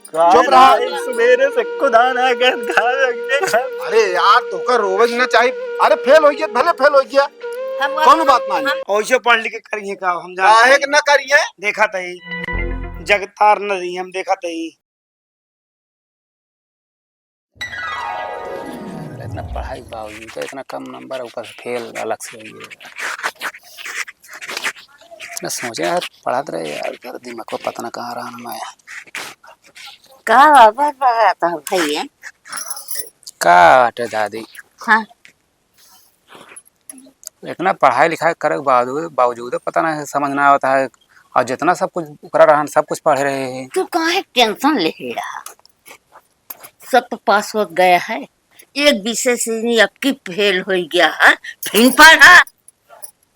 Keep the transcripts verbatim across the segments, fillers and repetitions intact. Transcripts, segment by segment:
चुप रहा। भाई, सुबेरे से कुदाना कर खा लगे। अरे यार, तोका रोवे के ना चाही। अरे फेल होइ गया, भले फेल होइ गया, हम कौनो बात ना है। हम ऐसे पढ़ लिख के करिए का, हम जानते काहे हैं। के ना करिए? देखा तई, जगतार न रही, हम देखा तई। इतना पढ़ाई के बावजूद इतना कम नंबर, ऊपर से फेल अलग से हुई है। इतना सोचे यार, पढ़त रहे यार, कर दिमाग को पता ना कहाँ रहा ना मैं। का बाबा पढ़ाता है भैया? का बाटे दादी? हाँ। इतना पढ़ाई लिखाई करे के बावजूद, बावजूद पता नहीं समझ ना आवत है। और जितना सब कुछ ओकरा रहन, सब कुछ पढ़े रहे हैं। तू काहे टेंशन ले रहा? सब तो पास हो गया है, एक विषय से नहीं, अब की फेल हो गया है, फिर पढ़ा।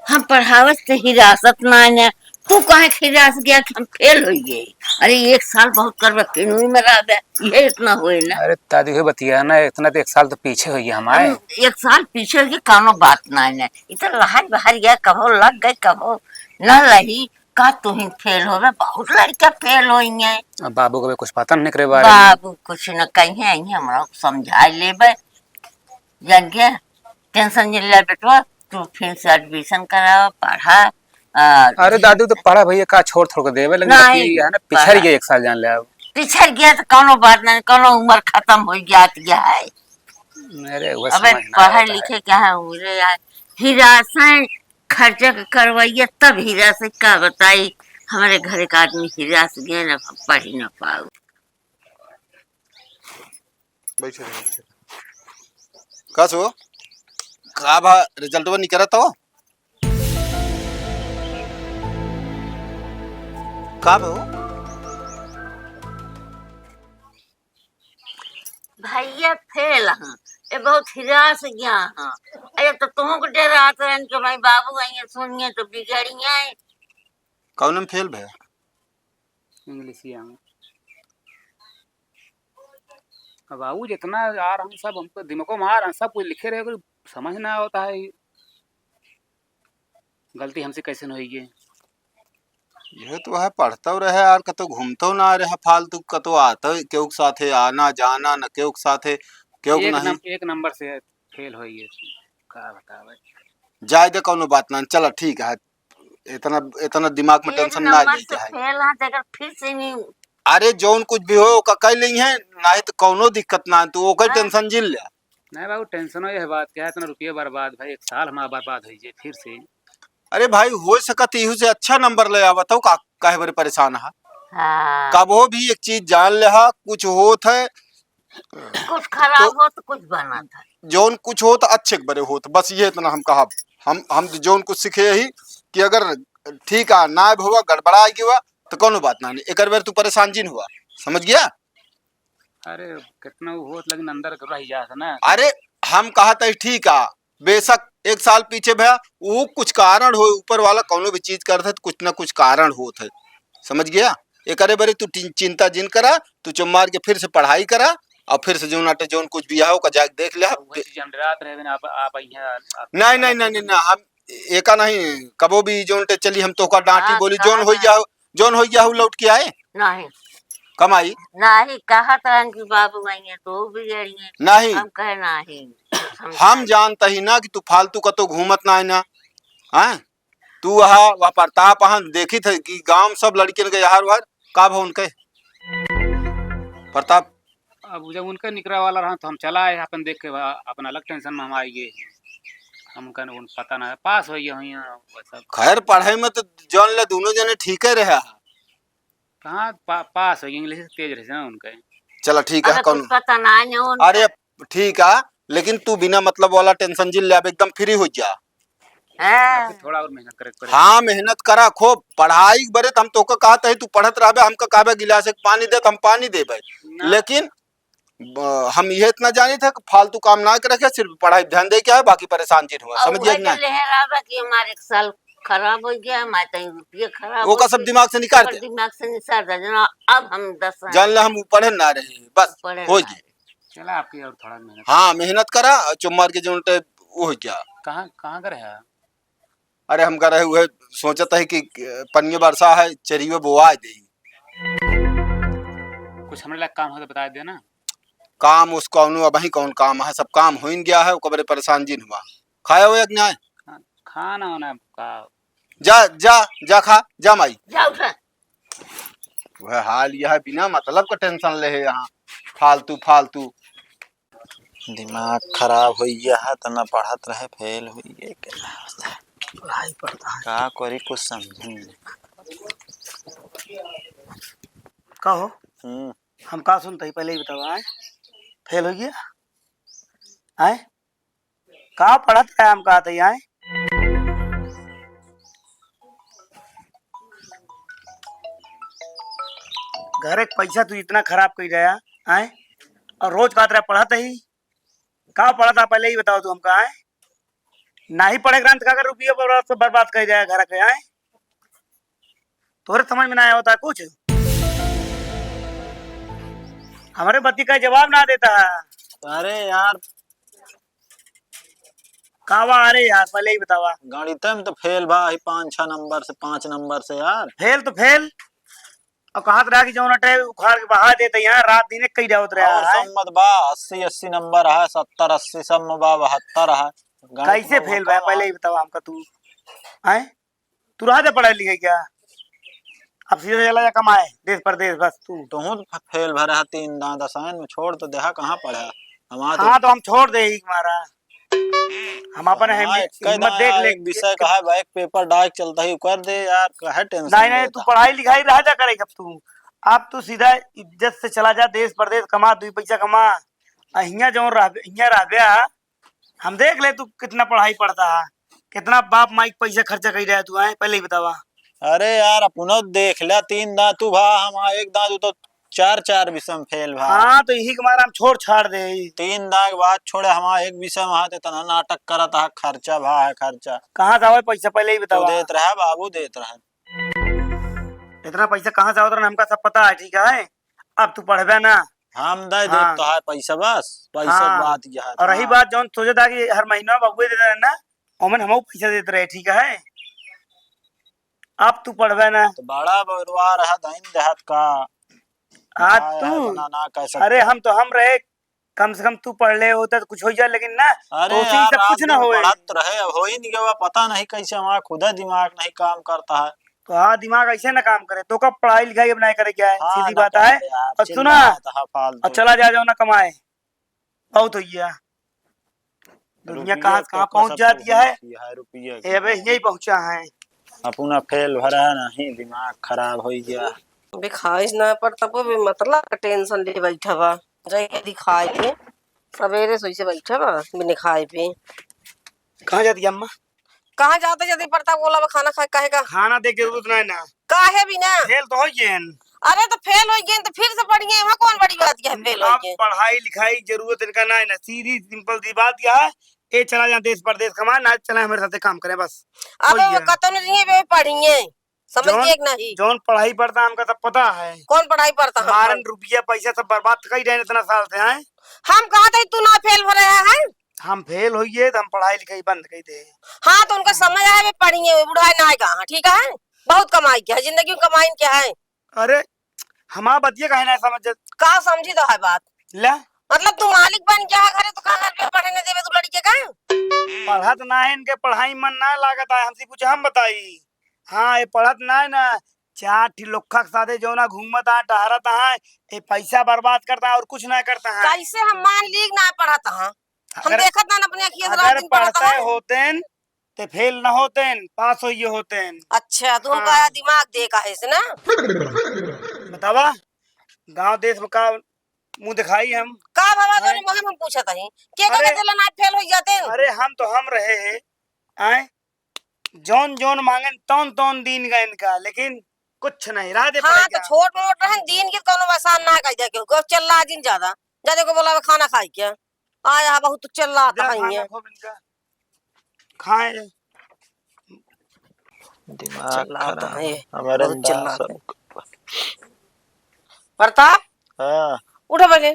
हम पढ़ावत से हिरासत ना है, तू काहे हिरास गया कि हम फेल हो गए? अरे एक साल बहुत करबे, फिर वही में रहबे, ये इतना होए ना। अरे दादी हो बतिया ना, इतना तो एक साल तो पीछे हो गया हमारे। हम एक साल पीछे हो गए, कानो बात ना है, इतना लहर बहर गया, कभो लग गए, कभो न लही। का तुहिन फेल होबे? बहुत लड़का फेल होइहैं। अब बाबू को भी कुछ पता नहीं करे बारे में। बाबू कुछ न कहिहैं, अइहैं, हमरा समझाए लेबे। जान के टेंशन जिन ले बेटवा, तू फिर से एडमिशन करावा, पढ़ा। आ, अरे दादू तो पढ़ा भैया, का छोड़ छोड़ के देबे, लेकिन नहीं, अभी है ना, पिछड़ पढ़ा। गया एक साल जान ले अब। पिछड़ गया तो कौनो बात नहीं, कौनो उम्र खत्म हो गया, गया है। अरे वो अबे समझ ना पढ़े आता है। लिखे क्या है, उरे यार, हिरासैं खर्चा के करवाइए, तब हिरास का बताई, हमारे घर का आदमी हिरास गए ना, पढ़ ही ना पाओ। बैठे रहो, बैठे रहो। का सो? का भा रिजल्टवा निकलत हो? का भा हो? भैया फेल हैं, ये बहुत हिरास गया हैं। अरे तो तुमको डरात रहन कि भाई बाबू आइए सुनिए तो बिगड़िए। कौन में फेल भैया? इंग्लिशिया में। अब बाबू जितना यार हम सब हमको दिमागों में आ रहा है, सब कुछ लिखे रहे, कोई समझ ना होता है। गलती हमसे कैसे न होइगे? यह तो है, पढ़तौ रहे यार, कतौ घूमतौ ना रहे, फालतू कतौ आतौ, केहू के साथे आना जाना, न केहू के साथे, केहू के एक नहीं। नम-, एक नंबर से फेल होइगे, का बतावे। जाए दे, कौनो बात ना, चला ठीक है, इतना, इतना दिमाग में एक टेंशन ना नंबर लेके से है। फेल है, तो अगर फिर से नहीं अरे जौन कुछ भी हो, ओका कह लेइहैं, नहीं तो कौनो दिक्कत ना है, तू ओकर हाँ। टेंशन जिन ले। नहीं बाबू, टेंशनो यह बात क्या है, इतना रुपया बर्बाद भाई, एक साल हमारा बर्बाद होइ जाए फिर से। अरे भाई, हो सकत इहू से अच्छा नंबर ले आवत हो, का, काहे बरे परेशान है? हाँ। कबो भी एक चीज जान ले हा, कुछ होत है, कुछ खराब तो हो तो कुछ बनत है। जौन कुछ होत अच्छे के बरे होत, बस ये इतना हम कहब। हम, हम तो जौन कुछ सीखे यही कि अगर ठीक आ, ना भवा, गड़बड़ा गया, तो कौनो बात ना, एकर बेर तू परेशान जिन हुआ, समझ गया? अरे, कितना वो होत, लेकिन अंदर के रह जात ना। अरे, हम कहत है ठीक आ, बेशक एक साल पीछे भया, वो कुछ कारण हो, ऊपर वाला कौनो भी चीज करत है तो कुछ ना कुछ कारण होत है, समझ गया? एकरे बारे तू टिन-, चिंता जिन करा, तू चुप मार के फिर से पढ़ाई करा और फिर से जौन आटे जौन कुछ भी है, ओका जाके देख ले। वही चीज हम डरात रहे, आप, आप यहाँ, आप नहीं, नहीं, नहीं, नहीं, नहीं, हम एका नहीं, कबो भी जौन टे चली, हम तोहका डांटी हाँ, बोली, जौन कहा होई ना। जाओ, जौन होई जाओ, लौट के आए। नहीं। कमाई। नहीं, कहत रहन कि बाबू आइए तो बिगड़िए। नहीं। हम कहे नहीं, समझा हम नहीं। जानत ही ना कि तू फालतू कतो घूमत ना है ना। हाँ? तू वहा, वहा प्रताप, हाँ, देखित है कि गांव में सब लड़कियन के यार वार का भवन के? प्रताप। अब जब उनका निकरा वाला रहा तो हम चला आए, अपन देख के बा-, अपन अलग टेंशन में हम आइगे। हम उनका उन पता ना है, पास होइगे हुई हैं, वो सब। खैर, पढ़ाई में तो जौन ले दोनों जने ठीके रहे। कहाँ पा-, पास होइगे, इंग्लिश तेज रहे ना उनके। चला ठीक है, अरे, कौन कुछ पता ना है उनका। अरे, ठीक है, लेकिन तू बिना मतलब वाला टेंशन जिन ले, अब एकदम फ्री हो जा। हाँ। फिर थोड़ा और मेहनत करे के पड़ेगा। हाँ, मेहनत करा खूब। पढ़ाई के बरे त हम तोका कहत है, तू पढ़त रहबे, हमका कहबे गिलास एक पानी दे, त हम पानी देबे। ना। लेकिन ब-, हम ये इतना जानित है कि फालतू काम ना करे के, सिर्फ पढ़ाई पे ध्यान दे के है, बाकी परेशान जिन हुआ, अब समझ गया वही कि ना? ले रहबे कि हमारे एक साल खराब हो गया, हमारे तो रुपये खराब ओका हो सब गए। दिमाग से निकाल ओकर दे। दिमाग से निकाल दे, जना अब हम दस साल जान ले हम पढ़े ना रहे, बस पढ़े हो ना गए। रहे। चला, आपकी और थोड़ा मेहनत। हाँ, मेहनत करा, चुप मार के जो उल्टे वो हो गया। कहाँ, कहाँ का रहा? अरे, हमका रहे उहे सोचत है कि पनिया बरसा है, चरियो बोआ दे। कुछ हमरे लायक काम हो तो बताइ देना। काम उस कौनो, अबहीं कौन काम है, सब काम होइन गया है, ओकरे बरे परेशान जिन हुआ। खाया हो या कि नाहीं? खा-, खाना होना का? जा, जा, जा खा, जा माई। जा उठा। वह हाल यह है, बिना मतलब का tension ले है यहाँ, फालतू, फालतू। दिमाग खराब होइ गया है, त ना पढ़त रहे, फेल होइ गया। पढ़ाई पढ़ता है। का करी, कुछ समझे नहीं। का हो? हम्म। हम का सुनते ही पहले ही बतावा, आए? फेल होइ गया? आए? का पढ़त रहे हम कहत ही, आए? घरे क पैसा तू इतना खराब कइ रहा, आए? और रोज कहत रहा पढ़त ही, का पढ़त रहा पहले ही बतावा तू हमका, आए? नाहीं पढ़े क रहन त का कर रुपया बर्बाद, सब बर्बाद कइ रहा घर के, आए? तोहरे समझ में ना आवता कुछ? हमरे बत्ती का जवाब ना देता है। अरे यार। का बा? अरे यार, पहले ही बतावा। गणित में तो फेल भा ही पाँच छह नंबर से, पाँच नंबर से यार। फेल तो फेल। और कहत रहा कि जौन अटे उखाड़ के बहा देते यहाँ, रात दिन एक कई जावत रहा और है। सब मत बा, अस्सी अस्सी नंबर है, सत्तर अस्सी सब में बा, बहत्तर है। गणित कैसे में फेल बा? पहले ही बतावा हमका तू। हैं? तू रहा दे पढ़ाई लिखाई क्या? अब सीधा चला जा कमाए, देश परदेश, बस तू। तुहूँ तो फेल भरा है तीन दांत असाइन में, छोड़ तो देहा, कहाँ पढ़ा? हमारा तो हाँ, तो हम छोड़ दे ही मारा। हम अपन हाँ, हिम्मत, एक हिम्मत दांत देख ले। एक विषय का है भाई, एक पेपर डाक चलता ही, कर दे यार, काहे tension नहीं, नहीं, लेता? तू पढ़ाई लिखाई रहा जा करे अब तू। अब तू सीधा इज्जत से चला जा, देश परदेश कमा, दुई पैसा कमा। आ हियाँ जौन रहबे, हियाँ रहबे, आ, हम देख ले तू कितना पढ़ाई पढ़ता है, कितना बाप माई के पैसा खर्चा कइ रहा है तू, हैं? पहले ही बतावा। अरे यार, अपनो देख ले, तीन दांत तू भा, हम एक दांत, तू तो चार चार विषय में फेल भा। हाँ, तो यही के मारे हम छोड़ छाड़ दे। तीन दांत के बात छोड़े, हम एक विषय में हाथ इतना नाटक करत है, खर्चा भा है, खर्चा। कहाँ से आवे पैसा, पहले ही तू बतावा। देत रहा बाबू, देत रहा। इतना पैसा कहाँ से आवत रहा, हमका सब पता है, ठीक है? अब तू पढ़बे ना। हम दे देब हाँ। तोहार पैसा, बस पैसा हाँ। बात यह है। और रही हाँ। बात जौन सोचत है कि हर महीना बबुए देत रहे ना, ओमन हमहू पैसा देत रहे, ठीक है? अब तू पढ़बे ना। तो बड़ा बरवार है, दाइन देहात का। आज हाँ, तू, इतना ना कह सकते। अरे हम तो हम रहे, कम से कम तू पढ़ ले होता तो कुछ होइ जाए, लेकिन ना, अरे तोसे ही यार, सब रात कुछ ना दिन होए। पढ़त रहे, अब हो ही नहीं गवा, पता नहीं कैसे हमारा खुदा दिमाग नहीं काम करता है। तो हाँ, दिमाग ऐसे ना काम करे, तो कब पढ़ाई लिखाई अब नहीं करे क्या है? हाँ, सीधी ना बात करे है। यार, और सुना, चिल्लात है फालतू। और चला जा, जाओ ना कमाए, बहुत हो गया। दुनिया रुपया कहाँ से कहाँ पहुँच जाती है। रुपया ए, अबे, यही पहुँचा है। अपना फेल भरा नहीं, दिमाग खराब हो गया। अबे खाइस ना पर तब भी मतलब का tension ले बैठा बा। जाइके दिखाए के। सवेरे से वैसे बैठा बा, बिना खाए पे। कहाँ जाती है अम्मा? कहाँ जाते जल्दी पड़ता बोला बा, खाना खाए काहे का? खाना देख के जरूरत नहीं ना। काहे भी ना? फेल तो हो गए हैं। अरे तो फेल हो गए तो फिर से पढ़िए, वहाँ कौन बड़ी बात क्या है फेल हो अब गए? पढ़ाई लिखाई जरूरत इनका नहीं ना, सीधी simple सी बात क्या है, ये चला जाए देश परदेश कमाए, ना चला हमारे साथे काम करे बस। अब हो गया। कतनो नहीं बे पढ़िए, समझ जौन, गए कि नहीं? जौन पढ़ाई पढ़ता हमका सब पता है। कौन पढ़ाई पढ़ता हम? मारन रुपया पैसा सब बर्बाद कई रहे इतना साल से, हैं? हम कहा था तू ना फेल हो रहा है? हम फेल होइए तो हम पढ़ाई लिखाई बंद कर दे। हाँ, तो उनका समय है, वे पढ़िए, वे बुढ़ाए ना आएगा, हाँ, ठीक है? बहुत कमाई क्या है, जिंदगी में कमाई क्या है? अरे, हमार बतिया काहे ना समझ? का समझी तो है बात? ले। मतलब तू मालिक बन गया है घरे, तो का घर पे पढ़े नहीं देवे तू लड़के का? पढ़त ना है, इनके पढ़ाई मन ना लागत है, हमसे पूछे हम बताई। हाँ, ये पढ़त ना है ना, चार ठी लोखा के साथे जौना घूमत है, टहरत है, ये पैसा बर्बाद करता है और कुछ ना करता है। कैसे हम मान ली ना पढ़त है? हम अगर, देखत ना अपने अखिया से रात अगर दिन पढ़त पढ़ते है। होतेन, ते फेल न होतेन, पास होइए होतेन। अच्छा, तो उनका हाँ। दिमाग दे काहे से ना? बतावा, गांव देश में का मुंह दिखाई हम? का बाबा हैं? दोनों मुंह हम पूछत हई। के का अरे, के दिला ना फेल हो जाते? अरे हम तो हम रहे हैं, आए? जौन जौन मांगन तौन तौन दीन गए इनका, लेकिन कुछ नहीं, रह दे हाँ, पड़े तो क्या? छोट मोट रहन दीन के कोनो वसान ना कह दे के, चिल्ला जिन ज्यादा। ज्यादा को बोला खाना खाई क्या? आया है बहुत चिल्लात जा, है खाना ये। खूब इनका खाए। दिमाग चिल्लात खराब है ये, है। हमारे बहुत अंदाज चिल्लात सब है। प्रताप, हाँ। उठो पहले।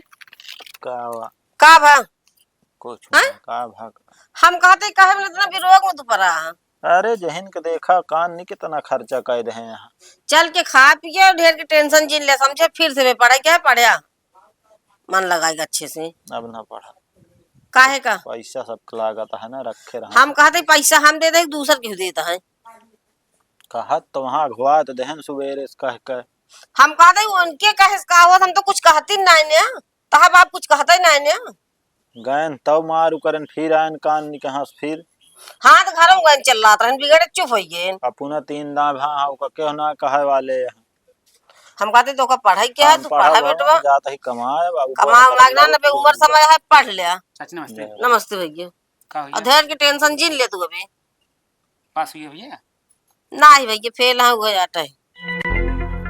का हुआ? का भा? कुछ हाँ? ना, का भा? हम कहते काहे में इतना विरोध में तू पड़ा है? अरे जहिन के देखा कान नहीं कितना खर्चा कर दे हैं यहाँ। चल के खा पिए, ढेर के tension जिन ले, समझे, फिर से मैं पढ़े क्या पढ़या, मन लगाएगा अच्छे से। अब ना पढ़ा। काहे का? पैसा सबके लागत है ना, रखे रहा। हम कहते पैसा हम दे दे, दूसर केहू देता है। कहत तो वहाँ अघवा तो देहन सुबेरे से कह के। हम कहते उनके कहे से का होत, हम तो कुछ कहती नहीं ने। तहा बाप कुछ कहते नहीं ने। गयन तब मारू करन, फिर आयन कान निकहाँ से फिर। हाँ, तो घरों गयन चल रहा था, बिगड़े चुप हो गए। अपना तीन दाँव भा, हाँ, ओका केहू ना कहे वाले। हम कहते तो ओका पढ़ाई क्या है, हम तू पढ़ा पढ़ा बाबू, बेटवा। जात ही कमाए बाबू, कमाओ पढ़ा लागना कर न बे, उमर समय है, पढ़ लिया। चाची नमस्ते। जय। नमस्ते भैया। का भैया? अध्ययन के tension जिन ले तू अभी। पास हुई है भैया? नाही भैया, फेल हाँ हुए आटा है।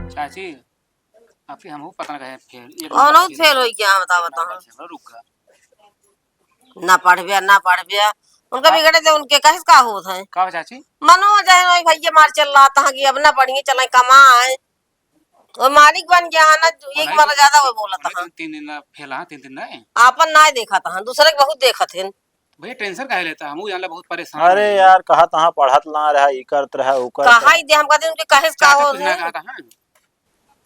चाची, आपके हमहू पता ना कहे फेल। एक कौनो नंबर फेल हो गया, बता, बता। चलो, रुक गा। ना पढ़बे, ना पढ़बे। उनका का? बिगड़े दे, उनके कहे से का होत है? का हो चाची? मनो जाए ना भैया, मार चल रहा था कि अब ना पढ़िए, चले कमाए। वो मालिक बन गया है ना, एक वही मारा तो, ज्यादा वो बोलत वही है। तो तीन दिन ना फेल, हाँ, तीन दिन ना। आपन ना देखत है, दूसरे के बहुत देखत है। भैया tension काहे लेता है? हमहू जान ला बहुत परेशान अरे है। यार, कहा तहाँ पढ़त ना रहा, ई करत रहा, ऊ करत कहा रहा। ही दे, हम कहते उनके कहे से का चाचा हो कुछ ना है? कहा था, हाँ?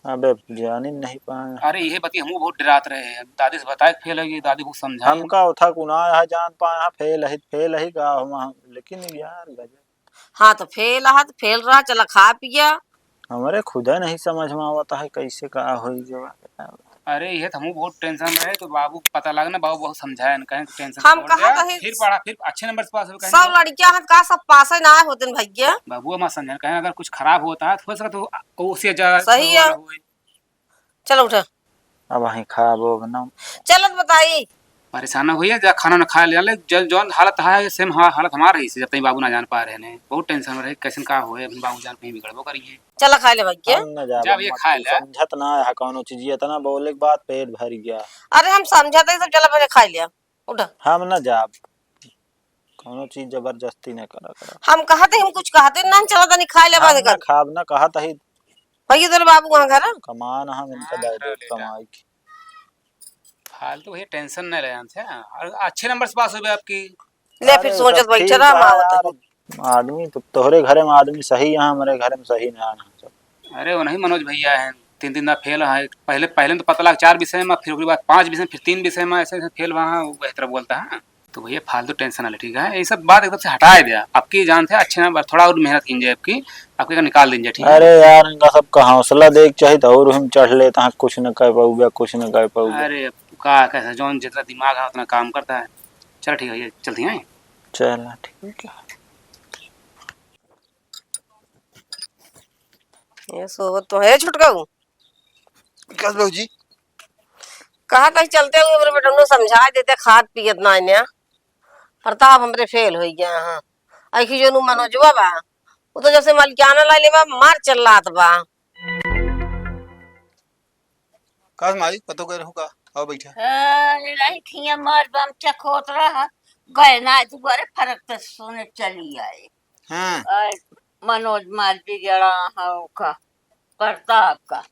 अबे जानी नहीं पाए। अरे, इहे बतिया हमहू बहुत डरात रहे हैं। दादी से बताए फेल है, ये दादी बहुत समझाए। हमका उठा कुना है, जान पाए, हाँ, फेल है, फेल है का हम, हम, लेकिन यार, गजब। हाँ, तो फेल है, तो फेल रहा, चला खा पिया। हमरे खुदे नहीं समझ में आवता है, कैसे का होई जो। अरे, ये तो हमहू बहुत tension में रहे, तो बाबू पता लगा ना, बाबू बहुत समझाए न, कहें कि tension हम छोड़ कहा दे, कहीं फिर पढ़ा, फिर अच्छे नंबर से पास हो, कहें सब तो। लड़कियां हैं, का सब पास है ना होते हैं भैया? बाबू हम समझाए, कहें अगर कुछ खराब होता है, तो हो सकता तो उसे जा-, सही है। हो, हो। चलो उठा। अब वहीं खाबो बनाओ। चलत बताई। परेशान ना होइए, जा खाना ना खा ले, ले, जल जौन हालत है, same हा-, हालत हमार रही से, जब तक बाबू ना जान पा रहे हैं। बहुत tension में रहे, कैसन का होए, अभी बाबू जान कहीं बिगड़बो करिए। चला खा ले भैया। हम ना जाब, जा भैया, अम्मा, खा तू ले। समझत ना है कौनो चीज, इतना बोले के बाद पेट भर गया। अरे हम समझत है सब, चला पहले खा लिया, उठा। हम ना जाब, कौनो चीज जबरदस्ती ना करा करा। हम कहते, हम कुछ कहते ना, चला तनी खा ले, हम बाद ना कर। खाब ना, कहत ही। भैया तेरे बाबू वहाँ घर है? कमान हम इनका हाँ, दे घर दे लेटा। कमाई की। फालतू भैया tension नहीं ले जानते हैं। और अच्छे नंबर से पास हो गए आपकी। ले फिर अरे, सोचत सब बैठे ठीक रहा, बा माँ यार, बताई। आदमी तो तोहरे घरे में आदमी सही है, हमरे घरे में सही ना है सब। अरे, वो नहीं मनोज भैया हैं, तीन, तीन दाँव फेल हैं। पहले, पहले तो पता लगा चार विषय में, फिर ओकरे बाद पाँच विषय, फिर तीन विषय में, ऐसे, ऐसे फेल हुआ है, वो बेहतर बोलता है। तो भैया फालतू tension ना ले, ठीक है? ये सब बात एकदम से हटाए दिया। आपकी जान थे, अच्छे नंबर, थोड़ा और मेहनत कीजिए आपकी, आपके का निकाल दीजिए, ठीक है? अरे यार, इनका सबका हौसला दे के चाहिए तो और हम चढ़ लेता है, कुछ न कर पाऊबे, कुछ न कर पाऊबे। अरे, अब का, कैसा जौन जितना दिमाग है उतना काम करता है। चलो ठीक है, ये चलती हैं। चला ठीक है। ये सोबत तो है छुटकाऊ। कस बाबूजी? कहा कहीं चलते हुए मेरे बेटा उन्हें समझा देते, खात पियत ना इन्हें। प्रताप हमरे फेल हो गया। हाँ, ऐसी जो नु मनोजवा बा, वो तो जैसे मलिकाना ला लेवा, मार चल रात बा। का माई, कतो गए रहू का? आओ बैठा। ए, नहीं खिया मार बम चखोत रहा, गए ना दुआरे फरक पे सोने चली आए। हाँ। और मनोज मार बिगड़ा है का, प्रताप का।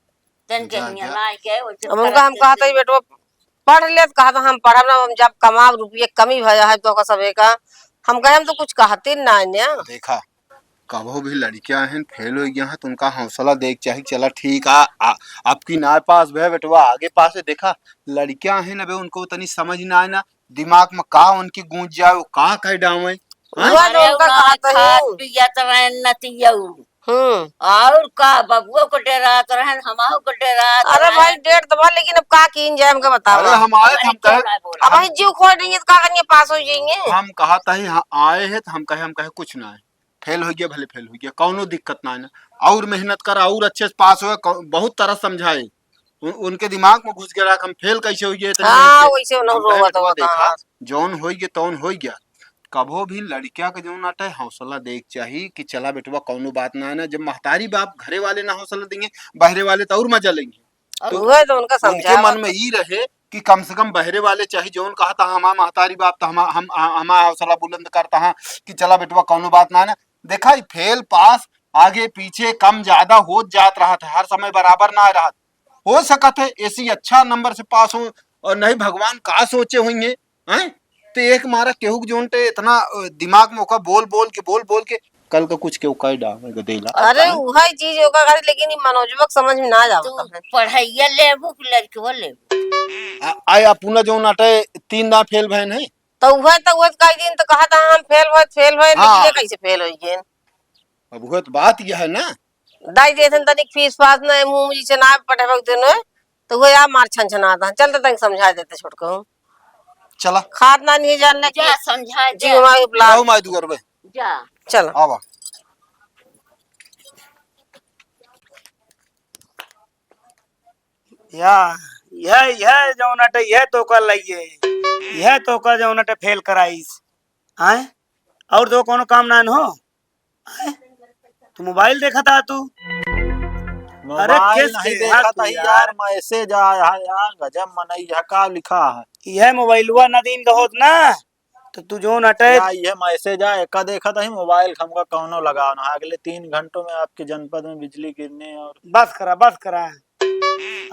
तन जा, जहिया जा। ना गए, वो तो अब उनका फरक हम से कहते ही बेटवा पढ़ ले, तो कहता हम पढ़ब ना, हम जब कमाब रुपये कमी भया है तो का सबे का, हम कहे हम तो कुछ कहते ना है ना। देखा, कबो भी लड़कियां हैं, फेल हो गया है, तो उनका हौसला देख चाहे, चला ठीक आ, आ, आपकी ना पास भे बेटवा, आगे पास है, देखा, लड़कियां हैं ना बे, उनको तनी समझ ना आए ना, दिमाग में का उनकी गूंज जाए, वो का कह डावे, हाँ? वो जो अरे उनका उन्हें कहते खात हैं। पियत रहन नतियऊ। हम्म। और का, बबुओ को डरात रहन, हमाओ को डरात अरे रहन। भाई, डेढ़ तो बा, लेकिन अब का कीन जाए, हमके बतावा। अरे हम आए थे, अरे हम कहे, क्यों ना बोला? अब हम भाई जीव खोए नहीं है, तो का करेंगे, पास हो जाएंगे। हम कहा था ही, हाँ, आए हैं, तो हम कहे, हम कहे कुछ ना है। फेल हो गया, भले फेल हो गया, कौनो दिक्कत ना है ना। और मेहनत कर, और अच्छे से पास हो, कौ-, बहुत तरह समझाए। उन-, उनके दिमाग में घुस गया कि हम फेल कैसे हो गए, इतने हाँ, दिन से। वैसे उन्होंने हम कहे, रोवत "बेटवा, होता देखा, है। जौन हो गया, तौन हो गया।" कभो भी लड़किया के जौन आटे, हौसला देख चाहिए कि चला बेटवा, कौनो बात ना है ना। जब महतारी बाप घरे वाले ना हौसला देंगे, बहरे वाले तो और मजा लेंगे। और तो वह तो उनका उनके समझावा मन में तो। ई रहे कि कम से कम बहरे वाले चाहे जौन कहा था, हमार महतारी बाप तो हमा-, हम, हमार हौसला बुलंद करता है कि चला बेटवा, कौनो बात ना है ना। देखा, ई फेल पास आगे पीछे कम ज्यादा होत जात रहत है, हर समय बराबर ना रहत। हो सकत है ऐसी अच्छा नंबर से पास हो, और नहीं भगवान का सोचे होइहैं, हैं? तो एक मारा केहू के जोन ते इतना, अ, दिमाग में ओका बोल बोल के, बोल बोल के कल का कुछ केहू कह डावे के देला। अरे, उहइ चीज ओका करी, लेकिन ई मनोजवा के समझ में ना आवत है। पढ़ाइया लेबू कि लड़कवा लेबू? आ, आय अपना जौन अटे तीन दाँय फेल भएन है। तो उहइ तो, उहइ तो कई दिन तो कहत ह हम फेल भए, फेल भए, हाँ। लेकिन ये कैसे फेल होइ गए? अब उहइ तो बात यह है ना। दाई देथन तनिक फीस फास ना, मुँह मुँह से ना पढ़े वक्त दिन, तो उहइ आप मार छन छनात ह। चल तो तनिक समझाइ देते छोटको। चला। खात ना नहीं जान ले जा, कि समझाइ जी दे। हमारे उपला। आओ माई दुआर पे। जा। चला। आवा। या, यह, यह जौन अटे, यह तोका लइए, यह तोका जौन अटे फेल कराइस। आय? और तो कौनो काम ना हो? आय? तू मोबाइल देखत हा तू? अरे मोबाइल किस नहीं देखा देखत था ही यार। यार, मैसेज आया है यार, गजब मनई है, का लिखा है? यह मोबाइलवा ना दिन का होत ना, तो तू जौन अटे या ये मैसेज आ, एका देखत ही मोबाइल, हमका कौनो लगाव ना। अगले तीन घंटों में आपके जनपद में बिजली गिरने और बस करा, बस करा।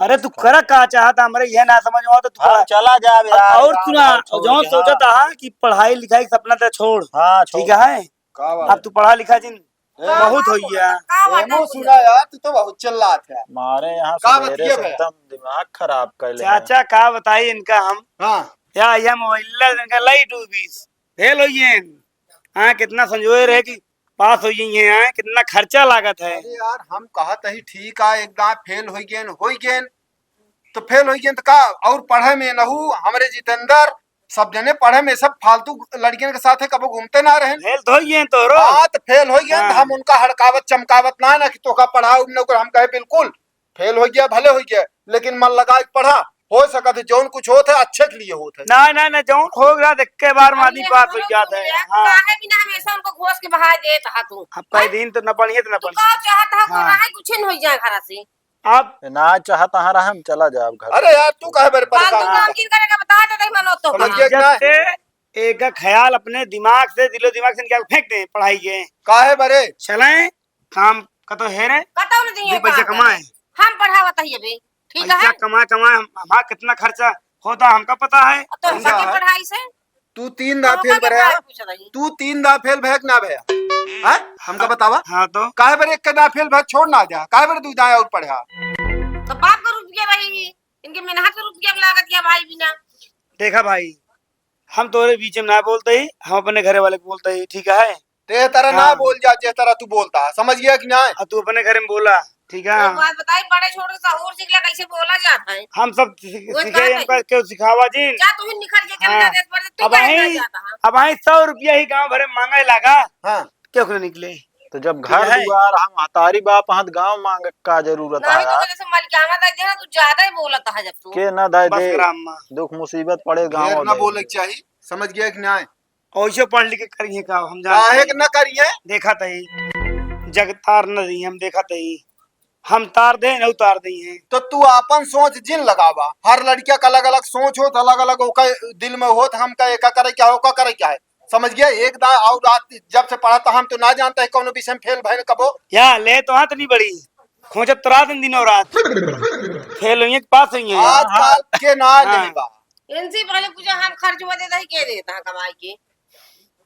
अरे तू करा का चाहत, हमरे यह ना समझ में आवत, तू हाँ, करा। चला जाब अब यार, और गाँव सुना, और छोड़ जौन के, सोचत हाँ। हा कि पढ़ाई लिखाई के सपना ते छोड़। हाँ, छोड़। ठीक है? का बात अब है? तू पढ़ा लिखा जिन, ए, बहुत हो गया। का बात है एमो तू? सुना यार, तू तो बहुत चिल्लात है। मारे यहाँ का सवेरे बतिया से भैया? एकदम दिमाग खराब कर ले हैं। चाचा, का बताई इनका हम? हाँ। या, या मोबाइल इनका लाइट डूबीस, फेल हो गए। हाँ, कितना संजोए रहे कि पास हो गई हैं, हाँ, कितना खर्चा लागत है। अरे यार, हम कहत ही ठीक आ, एक दाँय फेल हो गए, हो गए, तो फेल हो गए तो का? और पढ़े में नहू, हमरे जितेंद्र, सब जने पढ़े में, सब फालतू लड़कियन के साथे कबो घूमते ना रहेन। फेल तो हो गए तोरो। हाँ, तो फेल हो गए तो हाँ। हम उनका हड़कावत चमकावत ना, ना कि तोका पढ़ाओ, न ओकर हम कहे बिल्कुल फेल हो गया, भले हो गया, लेकिन मन लगा के पढ़ा, हो सकत है जौन कुछ होत है अच्छे के लिए होत है। ना, ना, ना, जौन हो गया देख के बार में आदमी अरे पास हो हम जात है। भैया, हाँ। काहे बिना हमेशा उनको घोष के बहा देत हा तू? अब कई हैं? दिन तो न पढ़िए तो न तू पढ़िए। का चाहत हा, कोई हाँ। रहे कुछ न हो जाए घर से। आप ए, ना चाहत हा रहे, हम चला जाब घर। अरे यार, तू काहे बड़े फालतू परेशान काम होता? की करे का बता दे, नहीं मनो तो समझ गया इज्जत क्या? से एक ख्याल अपने दिमाग से, दिलो दिमाग से निकाल फेंक दे पढ़ाई के। काहे बरे? चलें, काम कतो हेरे, कतौ न दिए दू पैसा काम करे। कमाए। हम पढ़ावत हई अभी, ठीक पैसा है? कमाए, कमाए, हम, हमार कितना खर्चा होता, हमका पता है। तो समझा सके है? पढ़ाई से? तू तीन दाँय तो फेल ओका के भया? बारे पूछत हई। तू तीन दाँय फेल भया कि ना भया? हैं? हमका बतावा। हाँ तो? काहे बरे एक दाँय फेल भया, छोड़ ना जा? काहे बरे दू दाँय और पढ़ा? तो बाप का रुपया रही, इनके मेहनत का रुपया लागत या भाई बिना। देखा भाई, हम तोरे बीच में ना बोलते ही, हम अपने घरे वाले को बोलते ही, ठीक है? ते तरह ना हाँ। बोल जा, जे तरह तू बोलता है, समझ गया कि ना? आ, तू अपने घरे में बोला, ठीक है? एक बात बताई, बड़े छोटे सहूर सीख ले, कैसे बोला जाता है? हम सब सीख-, वो सीखे, बात है। हमका क्यों सिखावा जी? जा तू ही निकल के चल जा हाँ। देश भर से, तू अब काहे वहीं, जाता है? अब वहीं सौ रुपया ही गाँव भरे में मांगे लागा, हाँ। क्यों न निकले? तो जब ठीक घर है। दुआर हम हतारी बाप हाथ गाँव मांगे का जरूरत नहीं है तो यार? जैसे मलिकाना दे देना, तू ज्यादा ही बोलत है जब तू। के ना दे बस दे, करा अम्मा। दुख मुसीबत पड़े गाँव ढेर ना दे। बोले के चाही, समझ गया कि ना? ओइसे पढ़ लिख के करिए का, हम जानत काहे हई। के ना करिए? देखत हई, जग तार न रही, हम देखत हई। हम तार दे, न उतार दई हैं। तो तू आपन सोच जिन लगावा, हर लड़किया का अलग-अलग सोच होत, अलग-अलग ओका दिल में होत, हमका एका करे क्या, ओका करे क्या है, समझ गया? एक दाँय और रात जब से पढ़ा था, हम तो ना जानते हैं कौनो विषय में फेल भइल कबो। या ले तो हाथ नहीं बड़ी, खोजत तो रात दिन दिनों रात। फेल हुई है कि पास हुई है? आजकल के ना हाँ। नहीं बा। इनसे पहले पूछा, हम खर्च हुआ देता है, के देता है कमाई के?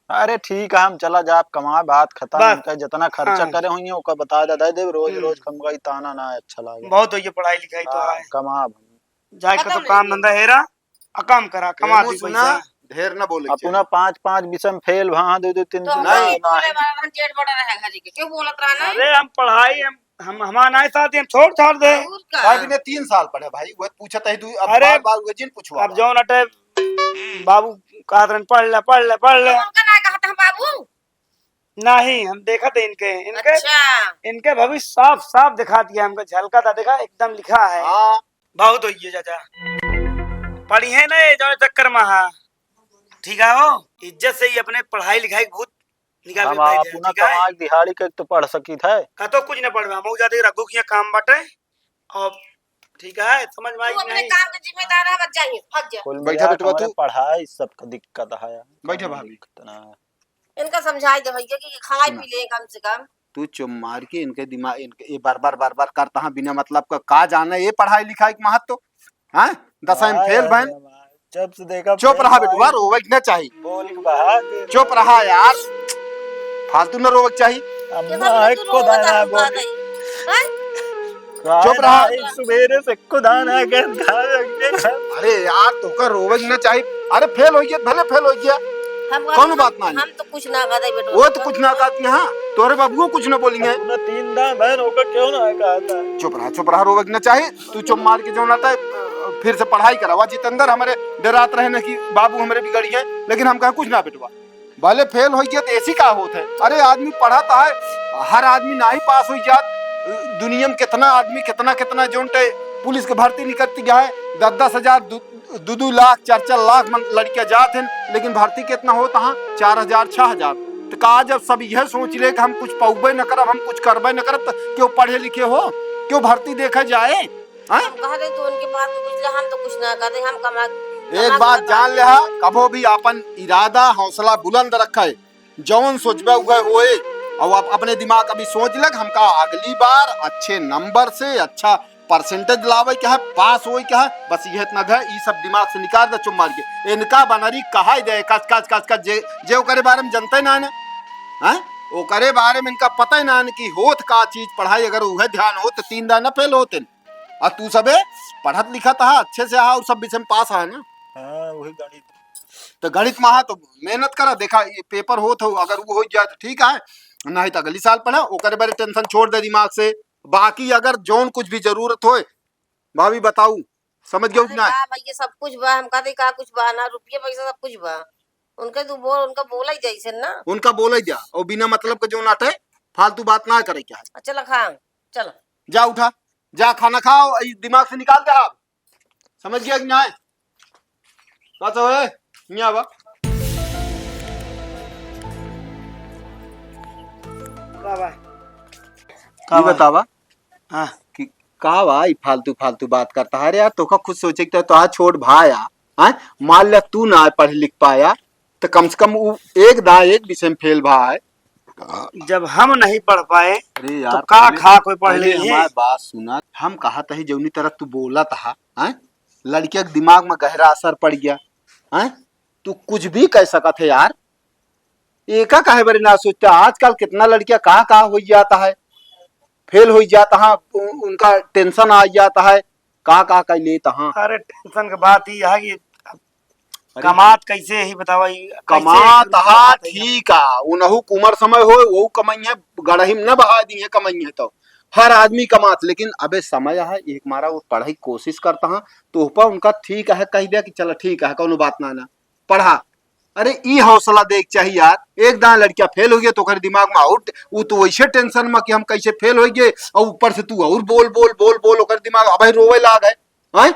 अरे ठीक है, हम चला जाब कमाए, बात खतम। बस। इनका जितना खर्चा हाँ। करे हुई है, ओका बता दे, दे दे, रोज हम्म। रोज कम का ही ताना ना अच्छा लागे। बहुत हुई है पढ़ाई लिखाई तो हाँ, है। कमाब हम। जाए के खतम तो काम नहीं। धंधा हेरा, आ काम करा, कमा एमो दी सुना, पैसा। ढेर ना बोले के अपना चाही। पाँच पाँच विषय में फेल भा, दो दो तीन तो तीन हम ना, नहीं ना बोले है। वाला हम जेठ बड़ा रहे घर के, क्यों बोलत रहा ना? अरे हम पढ़ाई, हम, हम, हमारा नहीं साथ, हम छोड़ छाड़ दे। और का? भाई बिना तीन साल पढ़े भाई, वो पूछत है तू, अब अरे, बार बार वो जिन पूछवा अब बा। जौन अटे बाबू कहत रहन, "पढ़ ले, पढ़ ले, पढ़ ले।" हम उनका ना कहत हम बाबू। नहीं, हम देखत है इनके, इनके, अच्छा। इनके भविष्य साफ, साफ दिखा दिया हमको, झलका था, देखा, एकदम लिखा है। हाँ। बहुत होइए चाचा। पढ़ी है ना ये जौन चक्कर में, हाँ। ठीक है हो, इज्जत से ही अपने पढ़ाई लिखाई के भूत निकाल हम के भाई दे, अपना ठीक है? कमाई दिहाड़ी के तो पढ़ सकित है। का तो कुछ न पढ़बे, हम जाते रघु के यहाँ काम बाटे। अब ठीक है, समझ में आई तू कि अपने नहीं? काम के जिम्मेदार है, मत जाइए, भाग जा। कुल बैठा मिला बेटवा हमारे तू। पढ़ाई सबका दिक्कत है। बैठा काम भाभी। दिक्कत ना है। इनका समझाई दे भैया कि खाए सुना। पी ले कम से कम। तू चुप मार के इनके दिमाग, इनके ये बार बार, बार बार करता है बिना मतलब का, का जाने ये पढ़ाई लिखाई के महत्व, हाँ? दसवीं में भाई, फेल अरे भैन। भाई, जब से देखा चुप फेल रहा भाई। बेटवा, रोवे के ना चाही। बोल के बाहर दे चुप दे। रहा यार। फालतू न रोवक चाही। अम्मा, एको दाना बोली। हैं? चुप रहा। सुबेरे से एको दाना के खा लगे। अरे यार, तोका रोवक न चाही। अरे फेल होइ गया, भले फेल होइ गया। हम कौनो बात ना है। हम तो कुछ ना कहते बेटो। वो तो कुछ ना कहती है, हाँ। तोरे बाबुओ कुछ ना बोली है। अपना तीन दान बहन होकर क्यों ना कहता? चुप रहा, चुप रहा, रोवक न चाही। तू चुप मार के जो ना था, फिर से पढ़ाई करावा। जितेंद्र हमरे डरात रहे न कि बाबू हमरे बिगड़ी है, लेकिन हम कहा कुछ ना बेटवा। भले फेल होइ गया तो ऐसी का होत है? अरे आदमी पढ़त है, हर आदमी नाही पास होइ जात। दुनिया में कितना आदमी, कितना, कितना जोन टे पुलिस के भर्ती निकलती है, दस दस हजार, दू, दू दू लाख, चार चार लाख मन लड़कियां जात हैं, लेकिन भर्ती कितना होत है? चार हजार, छह हजार। तो का जब सब यह सोच ले कि हम कुछ पौबे न करब, हम कुछ करबे न करब, तो क्यों पढ़े लिखे हो, क्यों भर्ती देखा जाए? हाँ? हम कहा दे, तू उनके बात में कुछ ले, हम तो कुछ ना कहते, हम कमा, एक कमा बात के जान ले, हाँ, कभो भी अपन इरादा, हौसला बुलंद रखे, जौन सोचबे उहे होए। और आप अपने दिमाग अभी सोच ले, हमका अगली बार अच्छे नंबर से, अच्छा परसेंटेज लावे के है, पास होए के है, बस ये इतना है, ई सब दिमाग से निकाल दे चुप मार के। इनका बनरी कहा दे, कच, कच, कच, कच, जे, जे ओकरे बारे में जनते ना है ना, हैं? ओकरे बारे में इनका पता ही ना है कि होत का चीज पढ़ाई, अगर उहे ध्यान हो तो तीन दाना फेल होते। और तू सबे पढ़त लिखत हा, अच्छे से हा और सब विषय में पास हा ना? हाँ, वही गणित। तो गणित में हा तो मेहनत करा, देखा ये पेपर होत हो, अगर वो हो जाए तो ठीक है, नहीं तो अगली साल पढ़ा, ओकरे बारे टेंशन छोड़ दे दिमाग से। बाकी अगर जौन कुछ भी जरूरत होए, भाभी बताऊ, समझ गयो कि अरे ना? बा भैया, सब कुछ बा, हम कहते का कुछ बा ना, रुपया पैसा सब कुछ बा। उनके तू बोल, उनका बोला ही जैसे ना। उनका बोला ही जा, और बिना मतलब के जो नाटे फालतू बात ना करे क्या है। चल खा, चल। जा उठा, जा खाना खाओ, ई दिमाग से निकाल दे आप। समझ गया कि ना? बस ओए, यहाँ बा। का बा? का ये बा? बतावा हाँ। कि का बा ई फालतू फालतू बात करता है? अरे यार, तोका खुद सोचे के तो, तोहार छोट भाई आ, हैं? मान ले तू ना पढ़ लिख पाया, तो कम से कम उ एक दा एक विषय में फेल भा है। जब हम नहीं पढ़ पाए, अरे तो यार, का पहले, खा कोई पढ़ पहले ली है? हमारी बात सुना, हम कहा तही जौनी तरह तू बोला तहा, हैं? लड़किया के दिमाग में गहरा असर पड़ गया, हैं? तू कुछ भी कह सकत है यार, एका काहे बारे ना सोचता? आजकल कितना लड़किया का का हो जाता है, फेल हो जाता है, उ-, उनका टेंशन आ जाता है, का का कर लेता है। अरे टेंशन के बात ही है कि अरे कमात कैसे ही बतावा, ई कैसे कमात इनकी हा, बात है? ठीक आ, उनहु के उमर समय होए, वो कमाई है, गड़ही में न बहा दी है कमाई है तो। हर आदमी कमात, लेकिन अबे समय है, एक मारा वो पढ़ाई कोशिश करता है, तो ऊपर उनका ठीक है, कह दिया कि चला ठीक है, कौनो बात ना, ना पढ़ा। अरे ई हौसला देख चाहिए यार, एक दान लड़किया फेल हो गया तो ओकर दिमाग में आउट, वो तो वैसे टेंशन में कि हम कैसे फेल हो गए, और ऊपर से तू और बोल, बोल, बोल, बोल, ओकर दिमाग अब रोवे लाग है, हैं?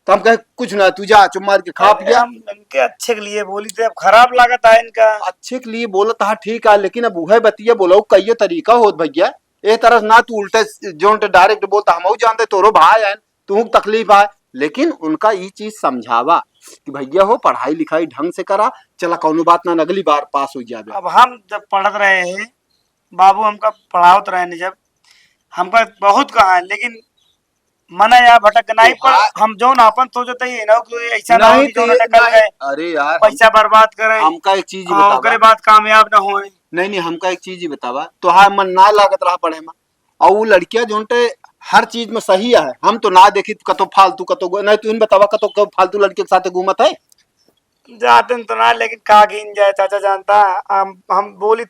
तो हम कहे, "कुछ ना, तू जा, चुप मार के खा अरे, पिया।" हम इनके अच्छे के लिए बोली थे, अब खराब लागत है इनका। अच्छे के लिए बोलत हा, ठीक है, लेकिन अब उहे बतिया बोलो, कइये तरीका होत भैया। ए तरह से ना तू उल्टे जोन ते डायरेक्ट बोलता, हम जानते तोरो भाई है, तू तकलीफ है, लेकिन उनका ई चीज समझावा कि भैया हो, पढ़ाई लिखाई ढंग से करा, चला कौनो बात ना, अगली बार पास हो जाबे। अब हम जब पढ़त रहे हैं, बाबू हमका पढ़ावत रहे हैं जब, हमका बहुत कहा है, लेकिन मना या भटक नहीं, पर हाँ। हम जौन आपन सोचत है, इन्हों को ऐसा ना हो नहीं कि तो जौन ये निकल नहीं, गए, अरे यार, हम पैसा बर्बाद करें, हमका एक चीज ही और बतावा। ओकरे बाद कामयाब ना होए। नहीं, नहीं, हमका एक चीज ही बतावा, तोहार मन ना लागत रहा पढ़े में, और वो लड़कियां जौन ते हर चीज में सही है, हम तो ना देखी कतो फालतू, कतो गो-, नहीं, तू इन बतावा, कतो, कतो फालतू लड़के के साथ घूमत है? जाते तो ना, लेकिन का गिन जाए, चाचा जानता, हम, हम बोली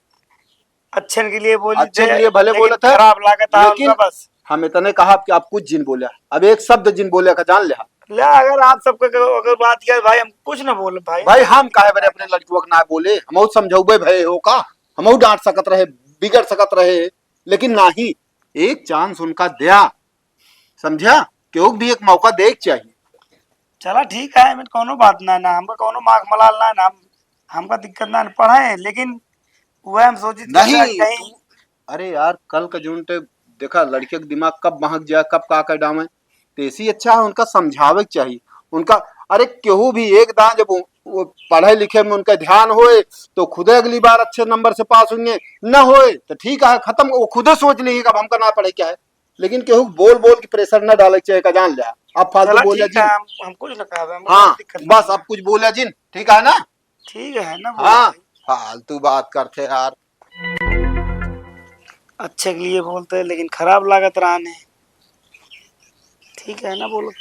अच्छे के लिए बोली अच्छे के थे, लिए भले लेकिन बोलत है, खराब लागत है लेकिन उनका बस। हम इतने कहा कि आप कुछ जिन बोले, अब एक शब्द जिन बोले का जान ले। ले, अगर आप सबके, अगर बात किया भाई, हम कुछ ना बोले भाई। भाई, हम काहे बरे अपने लड़कुआ के ना बोले, हम और समझौबे भये हो का, हम और डांट सकत रहे, बिगड़ सकत रहे, लेकिन नाही, एक चांस उनका दिया, समझा? केहू के भी एक मौका दे के चाहिए। चला ठीक है, एमे कौनो बात ना, ना हमका कौनो माख मलाल ना, ना हम, हमका दिक्कत ना, ना पढ़े, लेकिन वह हम सोचित नहीं, कहीं तू, अरे यार, कल का जौन ते देखा, लड़के के दिमाग कब बहक जाए, कब का कर डावे, तो ऐसी अच्छा है उनका समझावे के चाहिए। उनका, अरे केहू भी एक दान जब वो, वो पढ़े लिखे में उनका ध्यान होए, तो खुदे अगली बार अच्छे नंबर से पास होंगे, न होए तो ठीक है, खत्म, वो खुदे सोच लेंगे कि अब हमका ना पढ़े क्या है। लेकिन केहू बोल बोल के प्रेशर ना डाले के चाहिए, का जान ले। अब फालतू चला बोला ठीक जिन। है, हम, हम कुछ ना कहबे, हम हाँ, दिक्कत बस नहीं। अब कुछ बोला जिन, ठीक है ना? ठीक है ना, हाँ, बोला। फालतू बात करते यार। अच्छे के लिए बोलते हैं, लेकिन खराब लागत रहने। ठीक है ना, बोलो।